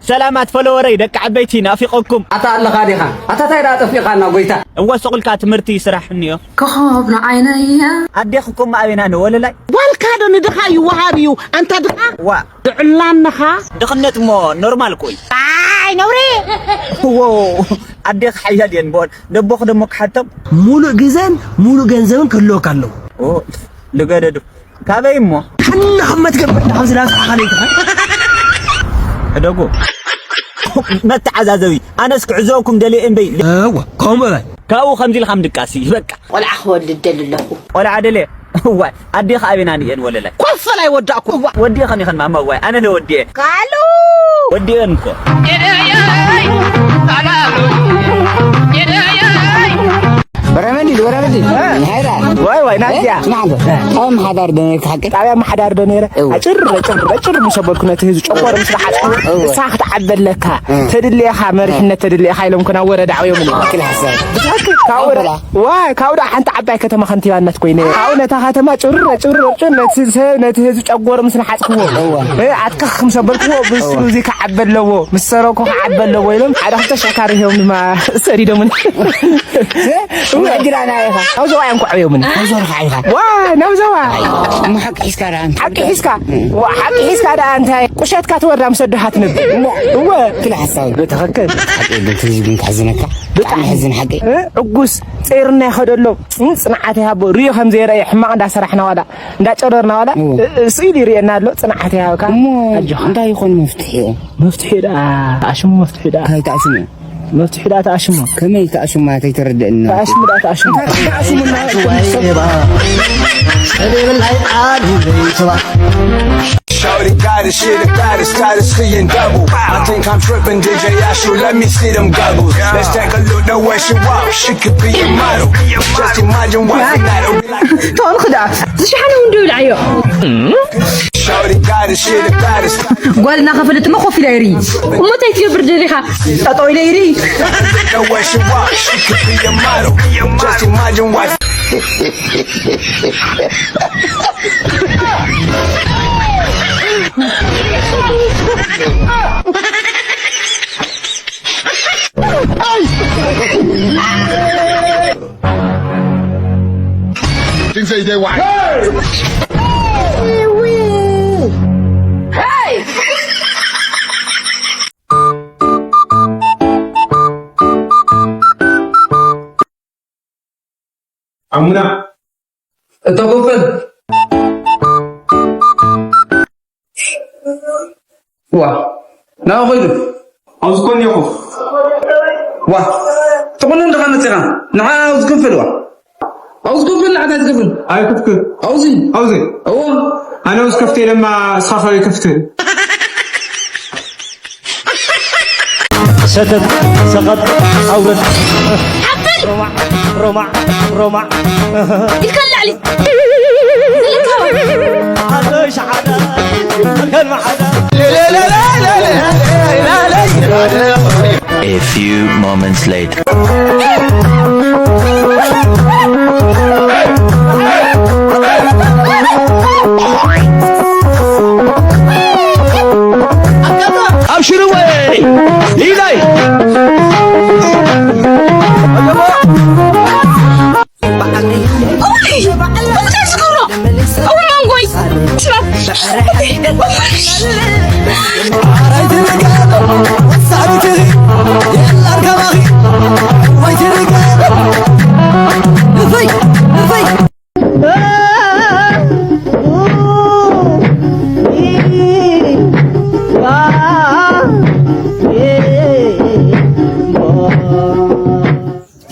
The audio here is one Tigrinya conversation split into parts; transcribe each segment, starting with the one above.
ሰላማት ፈለወረይ ደቂ ዓበይቲ ናፊቐኩም። ኣታ ኣለኻ ዲኻ? ኣታ ታይ ደኣ ጠፊእኻና ጎይታ? እወ ስቑልካ ትምህርቲ ስራሕ እኒኦ። ኮኾብ ንዓይነይ እያ። ኣዴኽኩም ኣበይና ንወለላይ? ዋልካ ዶ ንድኻ ይወሃብ እዩ ኣንታ ድኻ? ዋ። ድዕላንኻ? ድኽነት እሞ ኖርማል እኮ እዩ። ኣይ ነውሪ። ዎ ኣዴኽ ሓያል እየን በል። ደቦኽ ደሞ ክሓቶም። ሙሉእ ግዘን ሙሉእ ገንዘብን ክህልወካ ኣለዎ። ኦ ልገደዱ። ካበይ እሞ? ሓና ከም መትገበር ካብ ዝላስኻ ለይትኻ። ሕደጉ። መተዓዛዘቢ ኣነስ ክዕዘበኩም ደልየ እምበይ። እወ ከምኡ በል። ካብኡ ከምዚ ኢልካ ምድቃስ እዩ በቃ። ቆልዓ ክወልድ ደሊ ኣለኹ። ቆልዓ ደልየ። እዋይ ኣዴኻ ኣበይና ንእየን ወለላይ? ኮፈል ኣይወዳእኩ። እዋ ወዲእኸን ኢኸን ማማ። እዋይ ኣነ ዶ ወዲኤ? ካሉ ወዲኤን እኮ። በረመዲ በረመዲ። ዋይ ዋይ ናዚያ። ስማዕ እንዶ። ኣብ ምሓዳር ዶ ነርካ ሓቂ? ጣብያ ምሓዳር ዶ ነይረ? እወ። ኣጭር ኣጭር ኣጭር ምስ ኣበልኩ ነቲ ህዝቢ ጨቆር ምስ ረሓጽኩ እወ። እሳ ክትዓበለካ እወ። ተድልየኻ መሪሕነት ተድልየኻ ኢሎም ኩና ወረዳ ዓብዮምኒ። ክል ሓሳብ። ብትኽክል ካብ ወረ ኣበላ። ዋ ካብኡ ደኣ ሓንቲ ዓባይ ከተማ ከንቲባነት ኮይነ ካብኡ ነታ ከተማ ጭር ጭር ጭር ነቲ ሰብ ነቲ ህዝቢ ጨጎሩ ምስ ነሓጽክዎ እወ። እ፣ ኣትክኽ ምስ ኣበልክዎ ብሱ እወ። እዚ ክዓቢ ኣለዎ ምስ ሰረኩ ክዓቢ ኣለዎ ኢሎም ሓደ ክልተ ሽሕ ካሬ ሂቦም ድማ ሰዲዶምን። እ፣ እወ። ግዳና ኢኻ። ኣብ ዞባ እዮም ክዓብዮምን። ኣብ ዞባ ኢኻ። ዋ ናብ ዞባ። እሞ ሓቂ ሒዝካ ደኣ እንታይ ሓቂ ሒዝካ ዋ ሓቂ ሒዝካ ደኣ እንታይ ቁሸትካ ተወርዳ ምስ ኣደኻ ትነብር። እወ። ክል ሓሳብ። ብትኽክል። ሓቂ የለን፣ ትዝ ግን ክሕዝነካ። ብጣዕሚ ብጣዕሚ ሕዝን ሓቂ። እ፣ ዕጉስ ጸይርና ይኸደሎ። እ፣ ጽንዓት ይሃቦ። ርእዩ ከም ዘይረኣየ ሕማቕ እንዳሰራሕና ዋላ እንዳጨረርና ዋላ እወ። እ፣ እ፣ ስኢሉ ይርእየና ኣሎ። ጽንዓት ይሃብካ። እሞ ኣጆኻ። እንታይ ይኾን መፍትሒኡ? መፍትሒ ደኣ ተኣሽሙ መፍትሒ ደኣ። እንታይ ተኣሽሙ? መፍትሒ ደኣ ተኣሽሙ። ከመይ ተኣሽሙ ማለት ኣይተረድእን። ተኣሽሙ ደኣ ተኣሽሙ። እንታይ ተኣሽሙ እናበልኩም ትሰቡ? Shorty got it, shit, got it, got it, skiing double. I think I'm tripping, D J Ashu, let me see them goggles. Let's take a look the way she walk, she could be a model. Just imagine what's in that. ተወልኺ ደኣ ዝሸሓነ እውን ዶ ይብልዓዮ። Shorty got it, shit, got it. ጓል እናኸፈለት እሞ ኮፍ ኢላ ይርኢ። እሞ እንታይ ትገብር ደሊኻ? ጠጠው ኢለ ይርኢ። The way she walk, she could be a model. Just imagine what. Things say they why. ኣሙና እተጎፈል ዋ ናው ኸይዱ ኣብዚ ኮን ይኹ ዋ ትኹኑ እንደኻ መጽኻ ንዓ ኣብዚ ክንፍል ዋ ኣብዚ ክንፍል ንዓ እንታይ ትክፍል ኣይ ክፍክር ኣብዚ ኣብዚ እዎ ኣነ ምስ ከፍተ ኢለማ እስኻ ኸበይ ከፍት ሰተት ሰቐጥ ኣውረድ ሮማዕ ሮማዕ ሮማዕ ኢልካ ላዕሊ ኣዞይ ሸሓዳ ኣልከን መሓዳ A few moments later. ኣብሽርዎ ኢላይ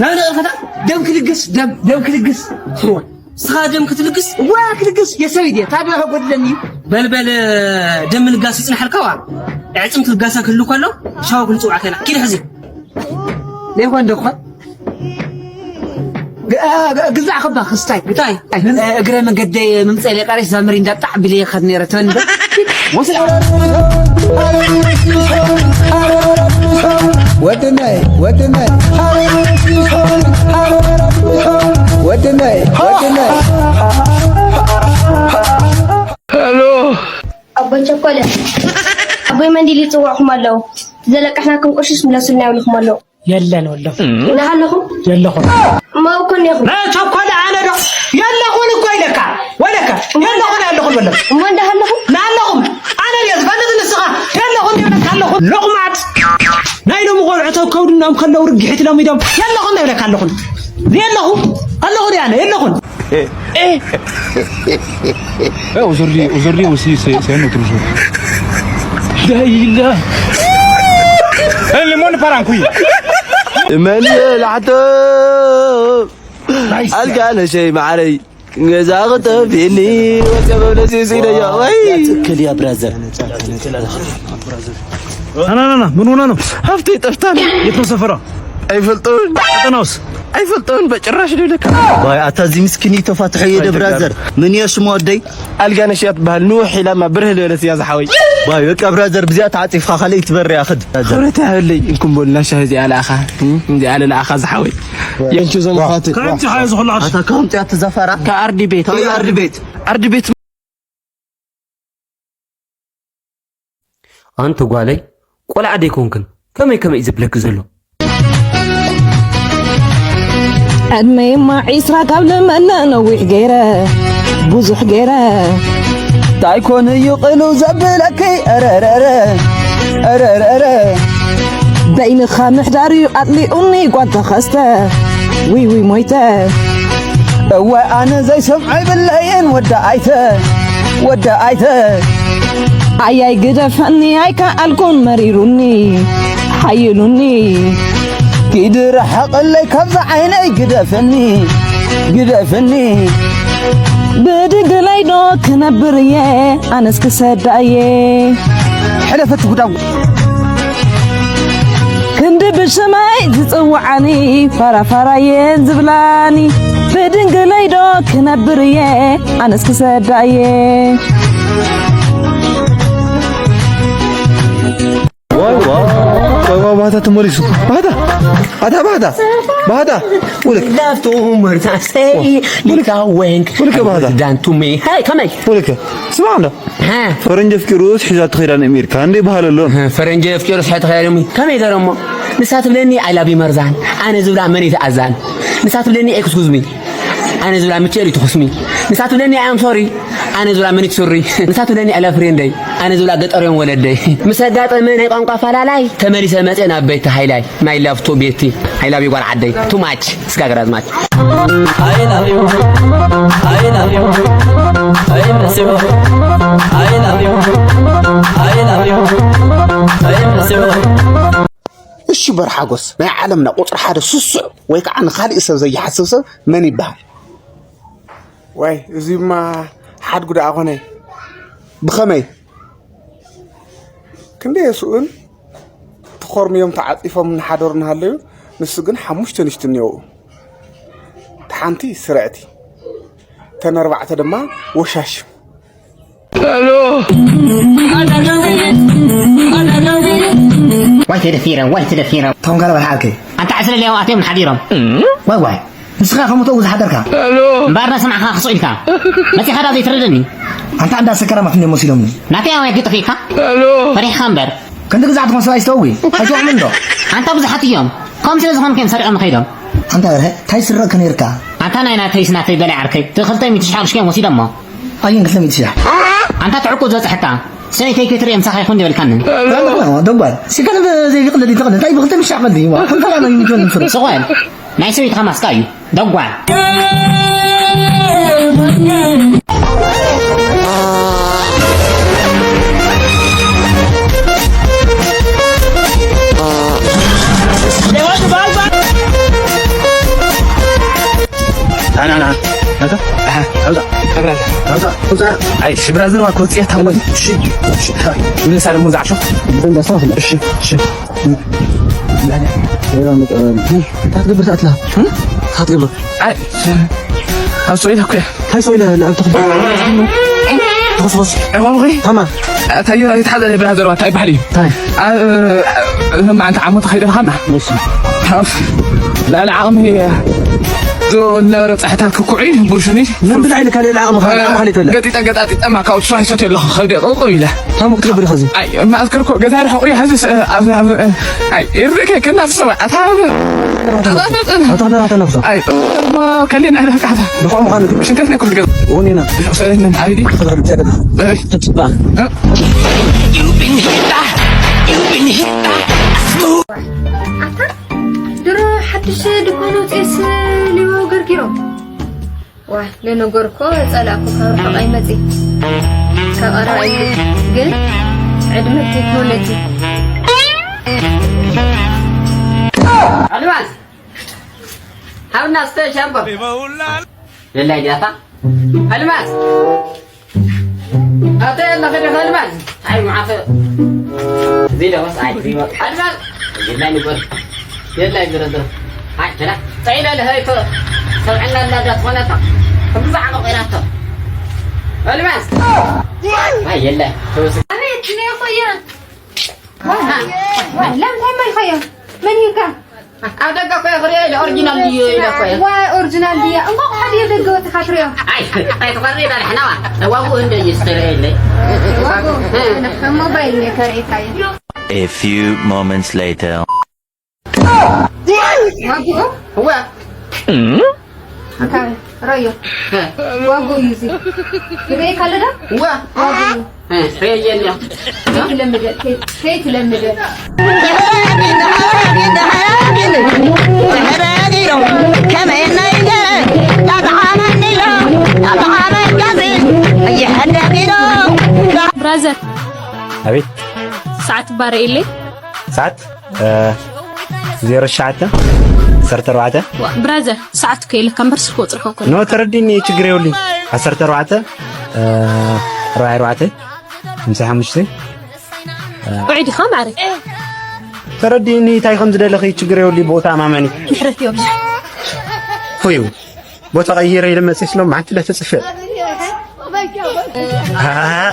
ናብ ነቕርኸታ ደም ክልግስ ደም ደም ክልግስ ስርወ ስኻ ደም ክትልግስ ዋ ክልግስ የሰብ ኢድየ ታድያ ከጎድለኒ እዩ በልበል ደም ምልጋስ ይጽናሕልካ ዋ ዕጽም ትልጋሳ ክህሉ ከሎ ሻው ክንጽውዓ ከና ኪድ ሕዚ ዘይኮን ደኾን ግዛዕ ከባ ክስታይ እንታይ እግረ መንገደይ ምምፀእ ሌቃሬስ ዛመሪ እንዳጣዕ ብለ ይኸድ ነረ ተንበ ወድነይ ወድነይ ወድነይ ወድነይ ሄሎ ኣቦ ቸኮለ ኣቦይ መንዲል ይጽውዕኹም ኣለዉ። ዘለቀሕናኩም ቅርሽስ ምለሱልና ይብልኹም ኣለዉ። የለን ወሎ። እናሃለኹም? የለኹም። እሞ እኮ እኒኹም። መቸኮለ ኣነ ዶ የለኹን እኮ ኢለካ። ወለካ የለኹን፣ የለኹን ወሎ። እሞ እንዳሃለኹም? ናለኹም። ኣነ ድየ ዝፈልጥ ንስኻ? የለኹን ይብለካ ኣለኹ። ሎቕማጽ። ናይ ሎሚ ቆልዑ ተከውድኖም ከለዉ ርግሒት ኢሎም ኢዶም። የለኹን ይብለካ ኣለኹን። የለኹ። ኣለኹ ድየ ኣነ? የለኹን። Eh, aujourd'hui, aujourd'hui aussi, c'est c'est un autre jour. لا إله. Eh, le monde part en couille. መን የላሕቶ ኣልጋ ነሸይ ማዕረይ ገዛ ክጠፊኒ ወቀበብለሲ ሲደዮ ወይ ትክክል እያ ብራዘር። ና ና ና ና፣ ምን ሆነ ነው? ሀብቴ ጠፍታል። የት ነው ሰፈራ? ኣይፈልጦን። ቀጠናውስ? ኣይፈልጦን በጭራሽ። ደብለካ ባይ ኣታ እዚ ምስኪን እዩ ተፋትሖ እየ። ደ ብራዘር። ምን እየ ሽሙ ወደይ? ኣልጋነሽ እያ ትበሃል። ንውሕ ኢላማ ብርህ ዝበለት እያ ዝሓወይ። ባይ በቃ ብራዘር ብዚኣ ተዓፂፍካ ካልእ ትበርያ ክድ። ብራዘር። ክብረት ያህለይ እንኩም በሉና ሻሂ እዚኣ ለኣኻ። እም፣ እዚኣ ለኣኻ ዝሓወይ። የንቹ ዘምኻት። ከምቲ ሓየ ዝኹሉ ዓርሽ። ኣታ ከምቲ ኣትዘፈራ። ከኣርዲ ቤት። ኣርዲ ቤት። ኣርዲ ቤት። ኣንቲ ጓለይ፣ ቆልዓ ደይኮንክን፣ ከመይ ከመይ እዩ ዝብለኪ ዘሎ? ዕድመይማ ዒስራ ካብ ልመነ ነዊሕ ገይረ፣ ብዙሕ ገይረ። እንታይ ኮን እዩ ቅሉ ዘብለኪ? እረረረ፣ እረረረ። በይንኻ ምሕዳር እዩ ኣጥሊኡኒ ጓል ተኸስተ። ዊይ ዊይ ሞይተ። እዋይ ኣነ ዘይሰምዖ ይብለየን ወዲ ኣይተ፣ ወዲ ኣይተ። ኣያይ ግደፈኒ ኣይከኣልኩን መሪሩኒ ሓይሉኒ። ኪድ ርሓቐለይ ካብዛ ዓይነይ ግደፈኒ፣ ግደፈኒ። ብድንግለይ ዶ ክነብር እየ ኣነስ ክሰዳ እየ። ሕለፈት ጉዳም። ክንዲ ብሽመይ ዝጽውዓኒ ፋራፋራ እየን ዝብላኒ። ብድንግለይ ዶ ክነብር እየ ኣነስ ክሰዳ እየ። ዋይ ዋይ ዋይ ዋይ፣ ባህታ ተመሊሱ። ባህታ፣ ኣታ ባህታ፣ ባህታ። ውልክ። Love to Martha say ውልክ። Lika Wang ውልክ ባህታ። Down to me. Hey, come on. ውልክ። ስማ እንዶ። ሃ። ፈረንጂ ኣፍቂሩስ ሒዛቶ ከይዳ ንኣሜሪካ እንደ ይበሃል ኣሎ። ፈረንጂ ኣፍቂሩስ ሒዛቶ ከይዳ ንኣሜሪካ። ከመይ ገረሞ? ንሳ ትብለኒ I love you መርዛን፣ ኣነ ዝብላ መን ይትኣዛን። ንሳ ትብለኒ excuse me፣ ኣነ ዝብላ ምቸል ይትኹስሚ። ንሳ ትብለኒ I am sorry፣ ኣነ ዝብላ መን ይትሱሪ። ንሳ ትብለኒ I love ፍሬንደይ፣ ኣነ ዝብላ ገጠርዮም ወለደይ። ምስ ኣጋጠመ ናይ ቋንቋ ኣፈላላይ፣ ተመሊሰ መጽየ ናብ ቤት ሃይላይ። My love to ቤቲ። I love you ጓል ዓደይ። Too much። ስጋገር ኣዝማች። I love you. I love you. I miss you. I love you. I love you. I miss you. እሺ በርሓጎስ ናይ ዓለምና ቁፅሪ ሓደ ስሱዕ ወይ ከዓ ንኻሊእ ሰብ ዘይሓስብ ሰብ መን ይበሃል? ዋይ እዚማ ሓድጉ ደኣ ኮነ። ብኸመይ? ክንደይ ስኡን ተኾርምዮም ተዓጺፎም እናሓደሩ እናሃለዩ፣ ንሱ ግን ሓሙሽተ ንሽቱ እኒኦኡ። እታ ሓንቲ ስርዕቲ፣ እተን ኣርባዕተ ድማ ወሻሽም። ዋይ ተደፊረ፣ ዋይ ተደፊረ። እቶም ጋላ በልሓልከይ። ኣንታ ዕስለ ሊያው ኣትዮም ሓዲሮም። ዋይ ዋይ። ንስኻ ከምኡ ተኡ ዝሓደርካ። እምበኣር ነስማዕኻ ክስቕ ኢልካ። መጺኻ ዳ ዘይትረደኒ? ኣንታ እንዳ ሰከራማት እንድዮም መሲሎምኒ። ናተይ ኣዋይ ግጥፍ ኢልካ? ፈሪሕኻ እምበር። ክንዲ ግዛዕ ትኾን ሰብኣይ ዝተውጊ። ኣይትወቕምን ዶ? ኣንታ ብዙሓት እዮም። ከምኡ ስለ ዝኾንኩ እዮም ሰሪዖም ከይዶም። ኣንታ በርሀ፣ ታይ ስረቅክ ነይርካ? ኣንታ ናይ ናተይስ ናተይ በላይ ዓርከይ። እቲ ክልተ ሚእቲ ሽሕ ቅርሽከ እዮም ወሲዶሞ። ኣየን ክልተ ሚእቲ ሽሕ? ኣንታ ትዕቁብ ዝበጽሐካ። ሰበይተይ ከይትርኢ ምሳኻ ይኹን ዲበልካኒ። ደንጓል። ሲከነ ዘይቅልል ይተቕልል። ታይ ብክልተ ሚእቲ ሽሕ ቀልዲ። ዋ፣ ክንፈራ ነው የሚትወን ፍሩ። ስቕ በል። ናይ ሰበይትኻ ማስቃ እዩ። ደጓል። ና፣ ና፣ ና። ናታ? ኣሃ፣ ኣውዛ። ኣብራር። ኣውዛ። ኣውዛ። ኣይ፣ እሺ፣ ብራዘር፣ ዋ፣ ኮጽያ ታወል። እሺ፣ እሺ። ምን ሳለ ሙዛዕሾ? እሺ፣ እሺ። እንታይ ትገብር ትኣትላ? እንታይ ትገብር? ኣይ፣ ኣብ ሶይዳ እኮ እያ። እንታይ ሶይዳ? ኣብ ተኽሊ። ተኽስቦስ። ኣይ፣ ዋንኺ? ታማ። እንታይ እዩ? ኣይትሓዘ ብራዘር፣ እንታይ ይበሃል እዩ? እንታይ? ኣብ፣ ኣብ፣ ማዕንቲ ዓሞ ተኸይደ ብኻና። እሺ። ኣብ፣ ላዕሊ ዓቕሚ ዶ ነበረ ጻሕታት ክኩዒ ቡርሽኒ። ምን ብላይ ልካ ሌላ ዓቕሚ ካል ዓቕሚ ካል ይተለ። ገጢጠ ገጣጢጠ ማ ካብ ሱዋ ይሰትዮ ኣለኹ፣ ከብደ ቁቁ ኢለ። ታሞ ክትገብር ኸዚ? ኣይ፣ ማእከር ኮ ገዛ ርሕቑ እዩ፣ ሐዚ ስ-፣ ኣብ፣ ኣብ፣ ኣይ፣ ይርድእከ ክናፍሰ ወይ ኣታ ኣብ-፣ ኣታ፣ ኣታ፣ ኣታ፣ ኣታ፣ ኣታ። ኣይ፣ ማ ከሌና ኢለ ቃታ። ብቑዕ ምዃኑ ትብሽ። ሽንተት ነኩም ገዛ። እውን ኢና። ሰለስተ ዓብዲ። ተባረክ፣ ተባረክ። ኣይ። ትጽባ። እ? ኣታ፣ ድሮ ሓድሽ ድኳን ኣውፅኤስ ሊቦ ገርጊሮም። ዋይ፣ ለነገር እኮ ጸላእኩ ካብ ርሑቕ ኣይመጽእ፣ ካብ ቀረባ እዩ። ግን ዕድመ ቴክኖሎጂ። ኣልማዝ፣ ሃብና እስተ ሻምቦ። ለላይ ዲያታ። ኣልማዝ። ኣተ ያለ ኸደ ኸልማዝ። ኣይ፣ መዓፈ። ዜዳ ወስ ኣይ፣ ዜዳ። ኣልማዝ። የላይ ንበር። የላይ ዝረዘ። ኣይ፣ ተላ። ጸይለ ለሀይቶ። ሰብዕና ላዳ ትኾነታ። ብዙ ዓመት ቆይራቶ። ኣልማዝ። ኣይ፣ የላይ። ተወስ-፣ ኣቤት፣ እኔ እኮ ያ-፣ ለም ታማይ ኸያ። መን ይካ? ኣብ ደገ እኮ እየ ክሪኦ ኢለ፣ ኦሪጂናል ድዩ ኢለ እኮ እየ። ዋይ፣ ኦሪጂናል ድያ? እንቋቑሖ ድየ ደገ ወፂኻ ትሪኦ? ኣይ፣ ኣይትኾሪ ኢለ፣ ንሕና ዋ፣ ዋግኡ እንደ እዩ ዝተረእየለይ። ዋግኡ? እ። እሞ ባይ እየ ከርእየካ እየ። A few moments later. ዋግኡ? እወ። እንታይ? ረዮ። እ። ዋግኡ እዩ እዚ። ይረእየካ ኣሎ ዶ? እወ። ዋግኡ። እ፣ ርእየኒ። ከይትለምደ፣ ከይ-፣ ከይትለምደ። ብራዘር። ኣቤት። ሰዓት ባረ ኢለይ። ሰዓት? እ፣ ዜሮ ትሽዓተ፣ ዓሰርተ ኣርባዕተ። ዋ፣ ብራዘር፣ ሰዓት እኮ የለካ እምበር ስልኪ ቁፅርካ እኮ። ኖ፣ ተረዲኒ፣ ችግር የብሉን። ዓሰርተ ኣርባዕተ፣ እ፣ ኣርባዕተ ኣርባዕተ፣ ሓምሳ ሓሙሽተ። ውዒድ ኢኻ ማዕረ? ተረዲኒ፣ እንታይ ከም ዝደለኺ ችግር የብሉን፣ ቦታ ማመኒ። ምሕረት የብሉን። ሆዩ፣ ቦታ ቀይረ ኢለ መፅእ ስለ መዓንቲ ዳ ተፅፍእ። አ፣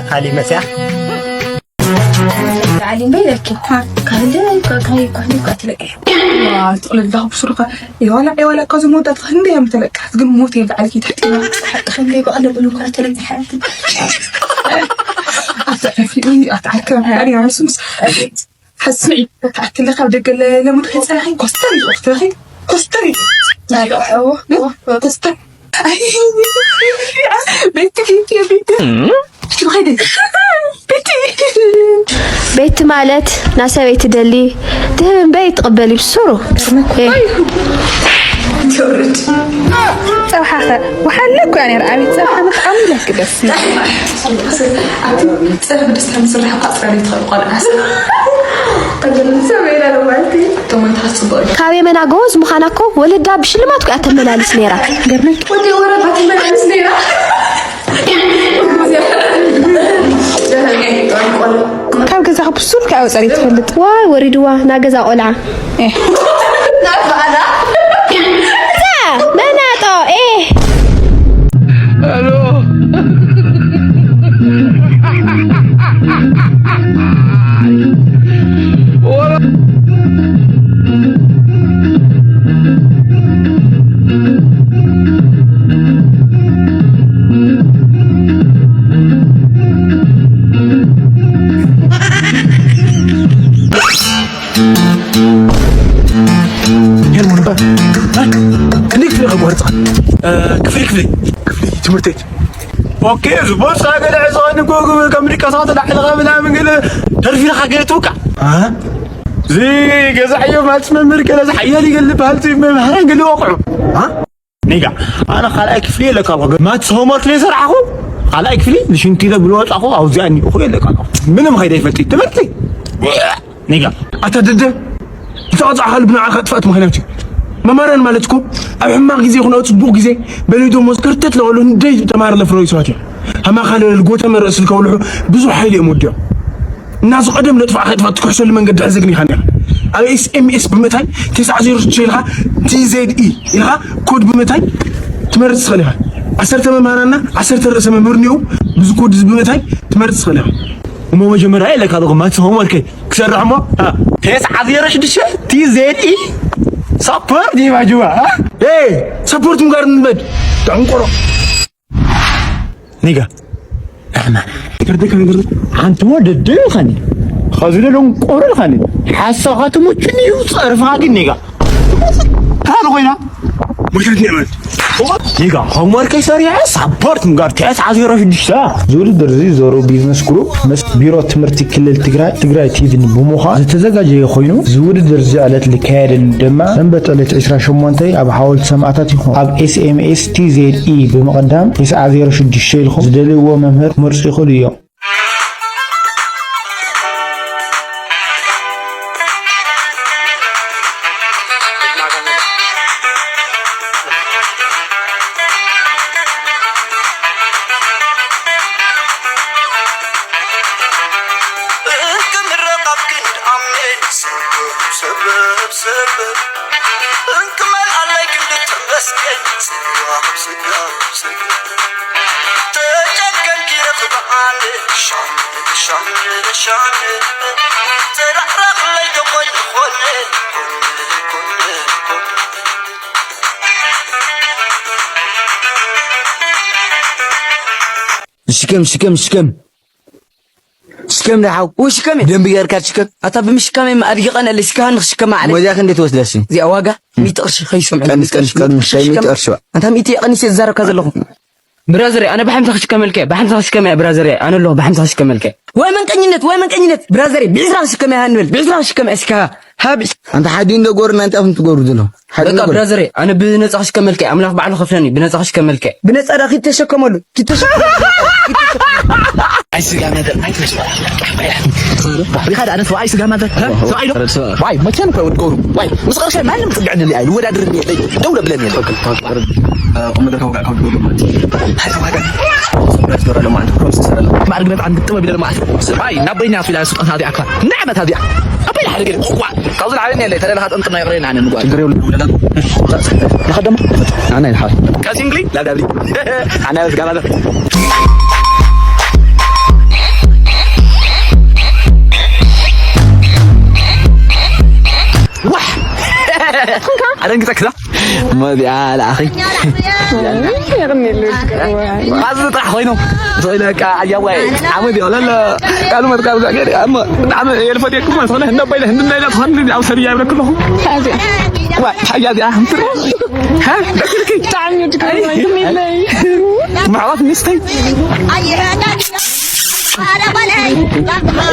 ካሊ መፅያ። ዓሊም በይለኪ። ኳ-፣ ካልእ፣ ኳ-፣ ኳ-፣ ኳ-፣ ኳ-፣ ትለቂ። ዋ፣ ትቕልል ኣለኹ ብስሩኻ። የዋላ፣ የዋላ፣ ካብዚ መወዳእታ ክንደይ እዮም ተለቅሓት፣ ግን ሞት የለ ዓሊኪ ትሕቲ። ሓቂ ክንደይ በቐለ ብሉ እኳ ተለቅሓት። ኣታ ዕረፊ፣ ኣታ ዓርከ፣ ኣሪ፣ ኣሪ፣ ስምስ። ሓስሚ፣ ኣታ ዓርከ፣ ለካ ኣብ ደገ ለ-፣ ለሙድ ከይጸናሒ፣ ኮስተር ይበል፣ ትረኺ፣ ኮስተር ይበል። ናይ ደሓዎ፣ ኮስተር። ኣይ፣ ቤቲ፣ ቤቲ፣ ቤቲ። ቤቲ። ቤቲ ማለት ናይ ሰበይቲ ደሊ ትህብ እምበር ይትቕበል እዩ ብሱሩ። እ። ትውርድ። ጸብሓኸ ወሓለ እኮ እያ ነይራ። ኣቤት ጸብሓ ምጥዓሙ ኢለኪ ደስ። ኣብቲ ጸብሒ ብደስታ ምስራሕ እኳ ኣጽራሪ ትኽእል ቆልዓ። ሰብ ኢላ ዶ ማለት እዩ? እቶም ኣይትሓስቡ። ካብ የመና ጎበዝ ምዃና እኮ ወለዳ ብሽልማት እኮ እያ ተመላልስ ነይራ። ገርመኝ። ወዲ ወረዳ ትመላለስ ነይራ። ካብ ገዛኻ ብሱል ከኣ ወጻኢ ትፈልጥ። ዋይ ወሪድዋ ና ገዛ ቆልዓ። እዛ መናጦ ኤ። ሄርሞን፣ እ? ክንደይ ክፍሊ ኢኻ ኣቋሪጽካ? እ፣ ክፍሊ፣ ክፍሊ። ክፍሊ ትምህርቲ ቤት። ኦኬ፣ እዚ ቦርሳ ገለ ሕዞ ንጎ ከም ድቃሳ ተላዕልኻ ምናምን ገለ ተርፊልካ ገለ ትውቃዕ። እ? እዚ ገዛዕዮ ማለት መምህር ገለ ዝሓየል ይገል በሃልቲ መምህራን ገለ ወቕዑ። እ? ኒጋ፣ ኣነ ካልኣይ ክፍሊ የለካ ኣለኹ። ማትስ ሆምወርክ ዘይሰራሕኹ፣ ካልኣይ ክፍሊ ንሽንቲ ኢለ ብልወጻኹ፣ ኣብዚኣ እኒእኹ የለካ ኣለኹ። ምንም ኸይደ ይፈልጥ ትምህርቲ። ኒጋ። ኣታ ደደ፣ ዝተቐጻዕካ ልቢ ንዓኻ ጥፋእቲ ምኽንያት እዩ። መማረን ማለት እኮ፣ ኣብ ሕማቕ ግዜ ይኹን ኣብ ጽቡቕ ግዜ፣ በሊዶ ሞስ ከርተት ለበሉ ህንደይ ተማሃር ለፍረዩ ሰባት እዮም። ሃማኻ ለልጎ ተመረእ ስልከ ውልሑ ብዙሕ ሓይሊ እዮም ወዲኦም። እናዚ ቀደም ነጥፋዕ ከጥፋ ትኩሕሰሉ መንገዲ ሕዚ ግን ኢኻ ኔራ። ኣብ ኤስ ኤም ኤስ ብምእታይ፣ ተስዓ ዜሮ ሽዱሽተ ኢልካ፣ ቲ ዜድ ኢ ኢልካ፣ ኮድ ብምእታይ ትመርጽ ትኽእል ኢኻ። ዓሰርተ መምህራንና፣ ዓሰርተ ርእሰ መምህር እኒኦ፣ ብዚ ኮድ እዚ ብምእታይ ትመርጽ ትኽእል ኢኻ። እሞ መጀመርያ ኢለካ ኣለኹ፣ ማትስ ሆምወርከይ ክሰርሕ እሞ፣ አ፣ ተስዓ ዜሮ ሽዱሽተ ቲ ዜድ ኢ ሳፖርት ይባጅዋ። ኤ፣ ሳፖርት ምጋር ንበድ። ደንቆሮ። ኒጋ። ኣማ። ይቅርታ ከንገር። ኣንተ ወደደ ይኸኒ። ኸዚ ደንቆሮ ይኸኒ። ሓሳኻ ትሙችን እዩ ጸርፋ ግን ኒጋ። ካል ኮይና። ሙሽሪት ኒዕመት። ኒጋ፣ ሆምወርከይ ሰሪዐ ሳፖርት ምጋር ቲኤስ ዓሰርተ ሽዱሽተ። እዚ ውድድር እዚ ዞሮ ቢዝነስ ግሩፕ ምስ ቢሮ ትምህርቲ ክልል ትግራይ፣ ትግራይ ቲቪን ብምዃን ዝተዘጋጀየ ኮይኑ፣ እዚ ውድድር እዚ ዕለት ዝካየደሉ ድማ ሰንበት ዕለት ዕስራን ሸሞንተን ኣብ ሓወልቲ ሰማእታት ይኹን። ኣብ ኤስ ኤም ኤስ ቲ ዜድ ኢ ብምቕዳም፣ ተስዓ ዜሮ ሽዱሽተ ኢልኩም ዝደልይዎ መምህር ክመርጹ ይኽእሉ እዮም። ሽከም፣ ሽከም፣ ሽከም። ሽከም ዳ ሓው። ወይ ሽከም እየ። ደንብ ጌርካ ሽከም። ኣታ ብምሽካም እየ ኣድጊ ቀንአለይ። እስኪ ሃኒ ክሽከማ ዓለይ። ወዲያ ክንደይ ትወስዳ እሺ? እዚኣ ዋጋ ሚእቲ ቅርሺ ከይሰምዑ። ቀንስ፣ ቀንስ፣ ቀንስ፣ ሚእቲ ቅርሺ፣ ሚእቲ ቅርሺ። ኣንታ ሚእቲ እየ ቀኒሰ ዝዛረብ ከ ዘለኹ። ብራዘር፣ ኣነ ብሓምሳ ክሽከመልከ፣ ብሓምሳ ክሽከመያ ብራዘር፣ ኣነ ኣለኹ ብሓምሳ ክሽከመልከ። ወይ መንቀኝነት፣ ወይ መንቀኝነት፣ ብራዘር፣ ብዕስራ ክሽከመያ ሃኒ በል፣ ብዕስራ ክሽከመያ እስካ። ሃብ። ኣንታ ሓዲ እንዶ ጎርና እንታይ ኣኹም ትጎሩ ዘሎ? ሓዲ በቃ እንዶ ጎር። ብራዘር፣ ኣነ ብነጻ ክሽከመልከ፣ ኣምላኽ ባዕሉ ከፍለኒ፣ ብነጻ ክሽከመልከ። ብነጻ ዳ ኪተሸከመሉ፣ ኪተሸከመሉ። ኣይ ስጋ መደር፣ ኣይ ተስፋ። ሪኻ ዳ ኣነ ሰብኣይ ስጋ መደር፣ እ? ሰብኣይ ዶ? ዋይ፣ መቸም እኮ ወድቀሩ። ዋይ፣ ምስ ቅርሻይ ማንም ጽግዕኒ ኣይ ልወዳድር የለይ። ደው ለብለን የለ። ቁም ነገር ከውቃ ካብ ደው ለማት። ሓይቶ ዋጋ። ሰብራስ ገራ ለማት፣ ፕሮሰስ ሰራ ለማት። ማዕርግ ነጥ ዓንድ ጥበብ ይደር ማለት። ሰብኣይ፣ ናብ በይና ፊላ ስጦታ ዚኣካ። ንዕመት ዚኣ። ኣበይ ሓደ ገለ። ዋ፣ ካብዚ ላዕሊ የለ። ተለለኻ ጠምጥም ናይ ቅሬና ኣነ ንጓል። ችግር የብሉን። ንኸደም። ኣና ይልሓል። ካሲንግሊ ላዳብሊ። ኣና ስጋ ማለት። ዋሕ! ኣደንግጸክዛ? እሞ እዚኣ ለኣኸይ። የቕንየሉ። ኣብዚ ጥራሕ ኮይኑ። ትኽእል በቃ፣ ኣያዋይ። ዓመት እዩ፣ ለለ። ቃሉ መጥቃ ብዛ ገይር፣ እሞ ብጣዕሚ የልፈት የክሞ፣ ዝኾነ ህንደ ኣባይለ፣ ህንዲ እንዳይና፣ ዝኾነ ኣብ ሰብ እያ ይብለክ ኣለኹ። ታዚያ። ዋ፣ ታዚያ እዚኣ፣ እንትር። ሃ? ደስ ኢልኪ? ብጣዕሚ እዩ ዝገርመኝ፣ የቕንየለይ። ምዕዋት ሚስተይ።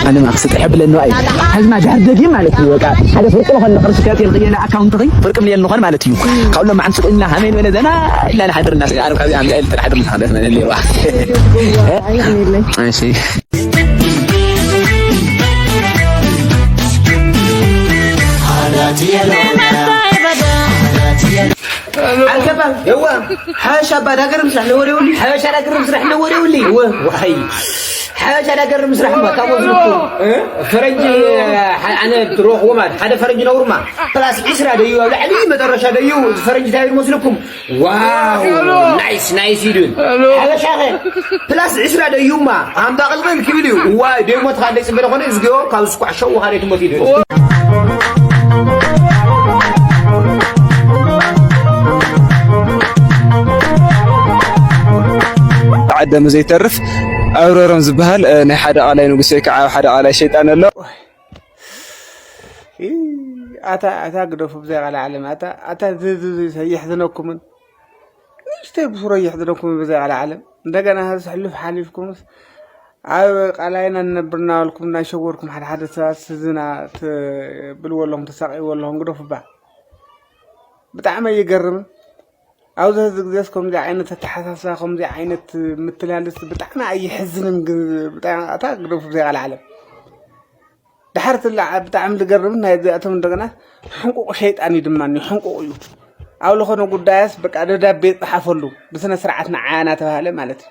ኣነ ማክስ ጥሕ ብለኒ ኣይ። ሀዝማ ድሕር ደጊም ማለት እዩ። በቃ ሓደ ፍርቂ ዝኾነ ቅርሺ ከእትየል ቅየለ ኣካውንት ኸይ ፍርቂ ሚልዮን ንኾን ማለት እዩ። ካብሎም መዓንሱ ኮይና ሃመይ ንበለ ዘና ኢልና ንሓድር እናስ-፣ ኣነ ካብዚ ኣምዚ ኣይል ጥራሕ ድምፅ ሓደ መለለዋ። እሺ። ኣልከባ፣ የዋ፣ ሓበሻ ኣባ ዳገር ምስራሕ ነወደውሊ። ሓበሻ ዳገር ምስራሕ ነወደውሊ። ወ-፣ ዋይ። ሓበሻ ዳገር ምስራሕ እማ፣ ካብ ወዝልኩ፣ እ? ፈረንጂ፣ ሓ-፣ ኣነ ትረኽቦ ማለት፣ ሓደ ፈረንጂ ነውርማ፣ ፕላስ ዒስራ ደዩ ኣብ ላዕሊ፣ መጠረሻ ደዩ፣ እዚ ፈረንጂ እንታይ ይመስለኩም? ዋው፣ ናይስ፣ ናይስ ይብል። ሓበሻ ኸ፣ ፕላስ ዒስራ ደዩማ፣ ኣምዳ ቅልቕል ክብል እዩ። ዋይ፣ ደይሞት ኻደ ጽበለ ኾነ፣ እዝግዮ፣ ካብ ስኳዕ ሸው ኻደ ትሞት ይብል። ዓደም ዘይተርፍ ኣውረሮም ዝበሃል፣ እ፣ ናይ ሓደ ቃላይ ንጉስ ወይ ከዓ ሓደ ቃላይ ሸይጣን ኣሎ። ኢ፣ ኣታ፣ ኣታ ግደፉ ብዘይ ቃል ዓለም፣ ኣታ፣ ኣታ ዝ-፣ ዝ-፣ ዝ-፣ የሕዝነኩምን። ንእሽተይ ብሱሮ የሕዝነኩምን ብዘይ ቃል ዓለም። እንደገና ሀዚ ሕሉፍ ሓሊፍኩምስ ኣብ ቃላይና ንነብር እናበልኩም እናሸወርኩም ሓደ ሓደ ሰባት ስዝና ትብልዎ ኣለኹም፣ ተሳቀይዎ ኣለኹም፣ ግደፉ እባ። ብጣዕሚ ይገርም። ኣብዚ ሕዚ ግዜስ ከምዚ ዓይነት ኣተሓሳስባ፣ ከምዚ ዓይነት ምትላልስ ብጣዕሚ ኣይሕዝንን፣ ግን ብጣዕሚ ኣታ ግደፉ ብዘይ ቃል ዓለም። ድሓር ትላ ብጣዕሚ ዝገርም ናይ እዚኣቶም እንደገና ሕንቁቕ ሸይጣን እዩ ድማ፣ ሕንቁቕ እዩ። ኣብ ዝኾነ ጉዳያስ በቃ ደብዳቤ ይጽሓፈሉ ብስነ ስርዓት ንዓያ እናተባህለ ማለት እዩ።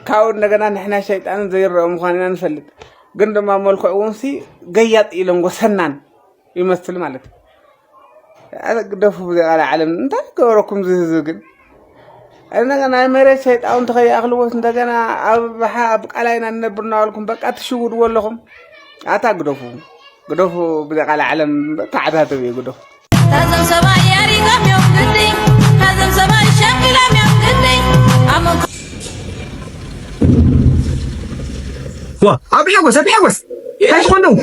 ካብኡ እንደገና ንሕና ሸይጣንን ዘይረአ ምዃንና ንፈልጥ። ግን ድማ መልክዑ እውን ሲ ገያጥ ኢሎም ጎሰናን ይመስል ማለት እዩ። ኣረ ግደፉ ብዘይ ቃል ዓለም። እንታይ ገበረኩም እዚ ህዝቢ ግን? እንደገና ናይ መሬት ሸይጣውንቲ ከይኣኽልዎስ እንደገና ኣብ፣ ኣብ ቃላይና ንነብር እናበልኩም በቃ ትሽውድዎ ኣለኹም። ኣታ ግደፉ። ግደፉ ብዘይ ቃል ዓለም ተዓታተቡ እዩ ግደፉ። ታዘም ሰባይ ያሪጋም ዮም ግዲ፣ ታዘም ሰባይ ሸቂላም ዮም ግዲ። ኣሞ ዋ፣ ኣቢ ሓጎስ፣ ኣቢ ሓጎስ፣ እንታይ ትኾን ደው?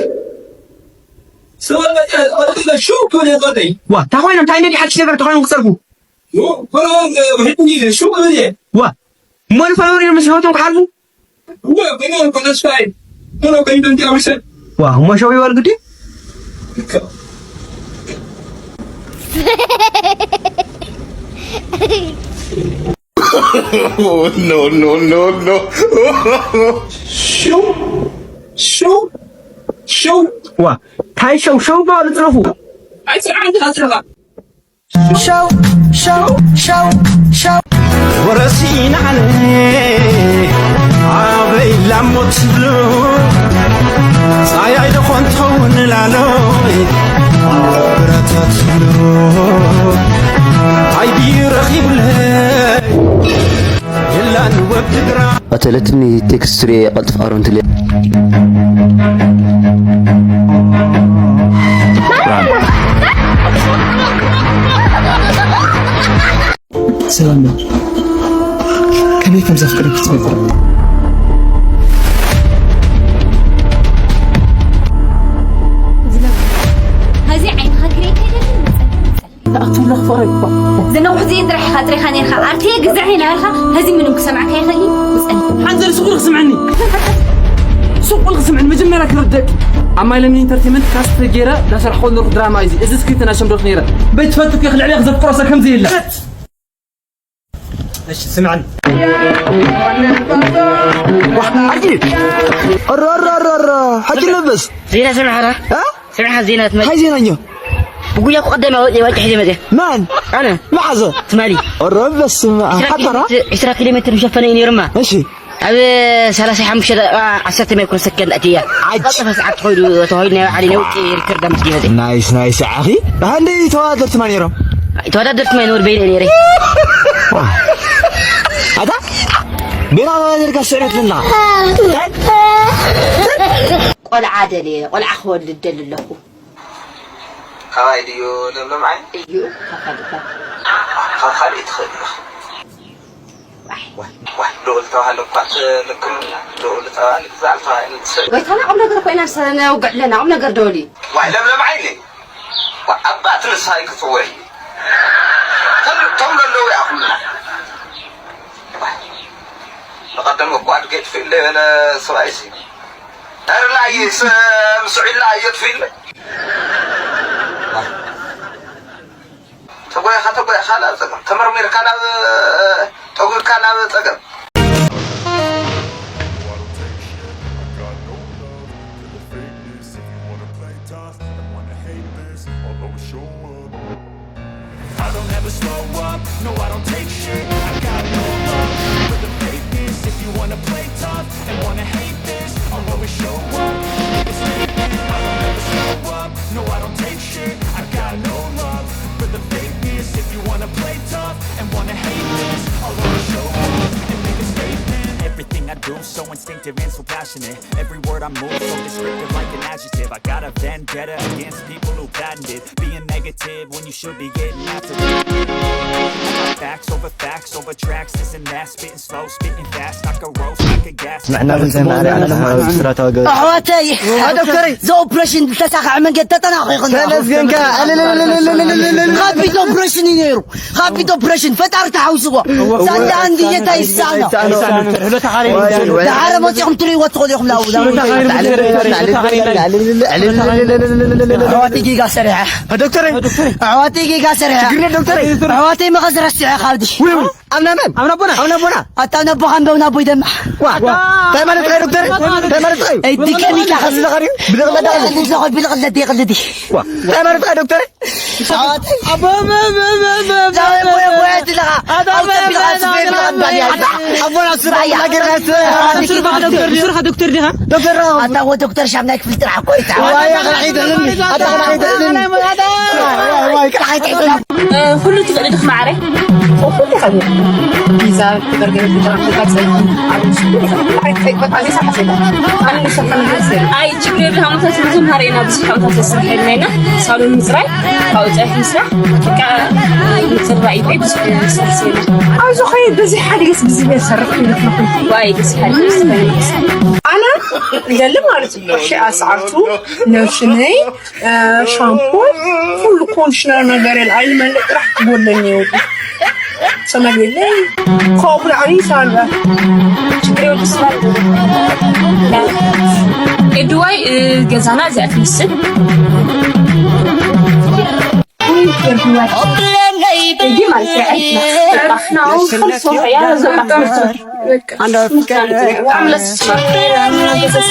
ሰባይ መጥያ፣ ኣቢ ሹ ክብል የጸደይ። ዋ፣ እንታይ ኮይኖም፣ እንታይ ነዲ ሓድሽ ነገር ተኾይኖም ክጸርፉ? ኑ፣ ኮሎን፣ ብሕድኒ ሹ ክብል እየ። ዋ፣ እሞ ንፈለወር እዮም ምስ ህይወቶም ክሓልፉ? እወ፣ እወ፣ እኮ ተስፋዬ። እወ፣ ከይዱ እንዲያው ይሰድ። ዋ፣ እሞ ሸው ይበል ግዲ። No, no, no, no. ሽው፣ ሽው፣ ሽው። ዋ፣ ታይ ሸው፣ ሸው በሉ፣ ጽረፉ። ኣይ፣ ስርዓት ኣስርኻ። ሸው ሸው ሸው ሸው ወረሲና ኣነ ኣበይ ላሞ ትብሉ ጻያይ ደኾን ትኸውን ላሎይ ብረታት ትብሉ ኣይዲ ረኺብለይ የላን ወዲ ግራ ኣተለትኒ ቴክስት ሬ ቀልጥፍ ኣሮን ትልያ ሰላም በል። ከመይ ከም ዘፍቅረኪ ትፈልጢ? እዚ ዓይንኻ ክርእየካ ይደሊ መጸካ መጸካ። ተኣክብለ ክፈረ ይባ። ዘነውሕ እዚ እንድራሕ ኢኻ ጥሪኻ ነርካ። ኣርቴ ግዛዕ ኢላ ኢልካ። ሀዚ ምንም ክሰምዓካ ይኽእል እዩ። ውጸል። ሓንዘር ስቁል ክስምዕኒ። ስቁል ክስምዕኒ። መጀመርያ ክርደቅ። ኣብ ማይለሚ ኢንተርቴመንት ካስት ገይረ ዳሰርሕኮ ነርኩ ድራማ እዩ። እዚ ስክሪፕት ናይ ሸምዶክ ነይረ። በይትፈልጥ ከ ክልዕለ ክዘፍቅሮ ሰብ ከምዚ የለ። እሺ ስምዕኒ። ዋሕ፣ ሓጂ። ኧረ፣ ኧረ፣ ኧረ፣ ኧረ፣ ሓጂ ለበስ። ዜና ሰምዕኻ ዶ? እ? ሰምዕኻ ዜና ትመ- ሓይ ዜናኛ። ብጉያ እኮ ቀዳማይ ወ-፣ ወ-፣ ወ-፣ ሒዘ መፅእ። መን? ኣነ። መሓዘ? ትማሊ። ኧረ በስመ ኣብ። ዕስራ ሓተራ? ኪሎ ሜትር፣ ዕስራ ኪሎ ሜትር ዝሸፈነ እዩ ነይሩማ። እሺ። ኣብ ሰላሳ ሓሙሽተ ደቂቃ ዓሰርተ ማይክሮ ሰከንድ ኣትያ። ዓጅ። ዝቐልጠፈ ሰዓት ተኾይዱ፣ ተኾይዱ ናይ ባዕለይ ናይ ውጭ ሪከርድ ኣመስጊነ። ናይስ፣ ናይስ፣ ዓኺ። ሃንደይ ተወዳደርቲ ማን ነይሮም? ተወዳደርቲ ማን ነይሮም? በይነ ነይረ። ኣታ? ቤና ተወዳደርካ ስዕረት ለና። ቆልዓ ደልየ፣ ቆልዓ ክወልድ ደሊ ኣለኹ። ካባይ ድዩ ለምለም ዓይኒ? እዩ፣ ካብ ካልእ እኳ። ካብ ካልእ ትኽእል ኢኻ። ዋይ። ዋይ፣ ዋይ፣ ልኡል ተባህለ እኳ ትልክም፣ ልኡል ተባህለ፣ ግዛዕ ተባህለ ትስእል። ጎይታና ቁም ነገር ኮይና ንሳ ነውግዕ ኣለና፣ ቁም ነገር ደወሊ። ዋይ፣ ለምለም ዓይኒ። ዋይ፣ ኣባት ንስኻ ክጽውዕ እዩ። ኩሉ እቶም ለለዉ እያ ኩሉ። ዋይ፣ ንቐደም እኮ ኣድገ ይጥፍእለ የበለ ሰብኣይሲ። ዳርላ እየ፣ ስ-፣ ምስዑ ኢላ እየ ጥፍእለ። ዋይ። ተጎይኻ፣ ተጎይኻ ናብ ጸገም፣ ተመርሚርካ ናብ፣ ጠጒርካ ናብ ጸገም። I don't ever slow up, no, I don't take shit. I got no love for the fakeness. If you wanna play tough and wanna hate this, I'll always show up. Make a statement, I don't ever slow up, no, I don't take shit. I got no love for the fakeness. If you wanna play tough and wanna hate this, I'll always show up and make a statement. Everything I do so instinctive and so passionate. Every word I move so descriptive like an adjective. I got a vendetta against people who patented being negative when you should be getting after it. Facts over facts over tracks, isn't that spitting slow, spitting fast, I could roast, I could gas. ንሕና ክንሰምዕ ኣለና፣ ስራታዊ ገበ- ኣሕዋተይ፣ ዶክተረይ፣ እዚ ኦፕሬሽን ብተሳኻዐ መንገዲ ተጠናኺቑ ይኹን። ተመስገንካ። ኣለለለለለለለለለ። ከቢድ ኦፕሬሽን እዩ ነይሩ። ከቢድ ኦፕሬሽን። ፈጣሪ ተሓውስዎ። ሳንዳ ኣንድ እየታ ይሳኖ። ይሳኖ። ደሓረ መፂኹም ትርእይዎ ትኽእሉ ኢኹም። ላው፣ ላው። ኣሕዋተይ ጌጋ ሰሪሐ። ዶክተረይ። ኣሕዋተይ ጌጋ ሰሪሐ። ችግር የለ ዶክተረይ። ኣሕዋተይ መኸዝ ረሲዐ ካብዲ። ውይ፣ ውይ። ኣብና መን? ኣብና ኣቦና። ኣብና ኣቦና። ኣታ ነቦኻ እምበው ናቦይ ደማ። ዋ፣ እንታይ ማለት እዩ ዶክተር? እንታይ ማለት እዩ? እይ፣ ድገም ኢልካ። እዚ ዝኸሪ፣ ብልቕለዳ እዚ ዝኸሪ፣ ብልቕለዳ ይቕልዲ። ዋ፣ እንታይ ማለት እዩ ዶክተር? ኣቦ፣ ኣቦ፣ ኣቦ፣ ኣቦ፣ ኣቦ። ዛሬ ቦየ፣ ቦየ ትለኻ። ኣታ ኣውተ መን? ቢልኻ፣ ስበይ ቢልኻ፣ ኣታ እንዳልያ። ኣታ ኣቦና ስራ ኣያ። እናገርና ስራ። ስርኻ ዶክተር፣ ስርኻ ዶክተር ዲኻ? ዶክተር ነው። ኣታ ወ ዶክተር ሻምናይ ክፍል ጥራሕ እኮ እዩ። ዋይ፣ ቃል ኣይትሕዘኒ። ኣታ ቃል ኣይትሕዘኒ። ዋይ፣ ዋይ፣ ቃል ኣይትሕዘኒ። እ፣ ኩሉ ትኽእሊ ዲኺ ማዕረ? ኩሉ ይኸብር። ፒዛ፣ በርገር፣ ፒዛ፣ ፒዛ፣ ጸይቂ፣ ኣልምሽ፣ ኩሉ ይኸብር። ኣይ፣ ጸይቂ፣ በቃ፣ ዘይሰሓ ሰይዳ። ኣነ ንሰሓ ነገር ሰይዳ። ኣይ፣ ችግር የብልካ፣ ምክንያቱ ብዙ መሃር ኢና፣ ብዙሕ ዓመታት ተስርሐልና ኢና። ሳሎን ምጽራይ፣ ካብኡ ጸይሒ ምስራሕ፣ በቃ፣ ምጽራይ እዩ፣ ብዙሕ ስራሕ ሰይዳ። ኣብዚ ኸይድ በዚ ሓደ ገስ ብዚ ቤት ሰርሕ ይልክልኹም። ዋይ፣ በዚ ሓደ ገስ ሰርሕ። ኣነ ይደሊ ማለት እዩ። እሺ፣ ኣስዓርቱ፣ ሎሽነይ፣ እ፣ ሻምፖ፣ ኩሉ ኮንዲሽነር ነገር የለ። ኣይመልእ ጥራሕ ትጎለኒ ይወዱ። ሰመድ የለ። ካብኡ ብላዕሊ ሳልባ። ችግር የብሉ ስማል። ኤድዋይ፣ እ፣ ገዛና እዚኣ ትመስል። እጂ ማለት እዩ። ናው፣ ሶ፣ ያ፣ ዘጣ።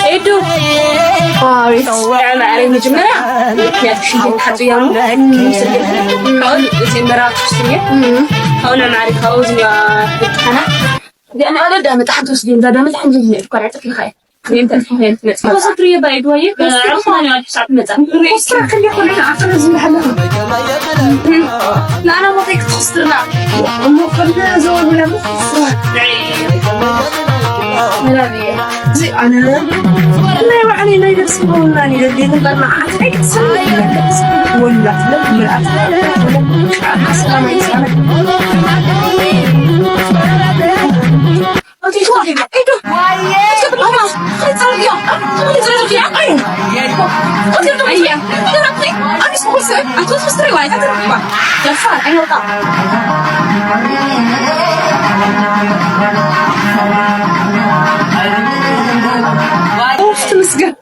ኤዱ፣ መጀመርያ ምክንያት ሽንት ሓጽያ፣ ካብኡ መጀመርያ ትስትርየ፣ ካብኡ መዓሪ፣ ካብኡ ዝኒዋ ብርቱካና። እዚኣ ንኣለ ዳመ ጣሕን ትወስዲ፣ እንዳ ዳመ ጣሕን ዝወስዲ፣ እኳ ዳመ ጣሕን ትወስዲ። ኮስትራ ክንዲ ኩሉ ኣፈር ዝብሃል ኣለኹ። ንኣና ሞተይ ክትኮስትርና። እሞ ከምዚ ዘወርብላ ክትኮስትርና። እዚ ኣነ ናይ ባዕለይ ናይ ነብሲ ክውንና ይደሊ። ንበር መዓት ኣይትሰምዕ። ወላ ትለብ ምልኣት። ሰላም ኣይሰማዕ። ትምስገን።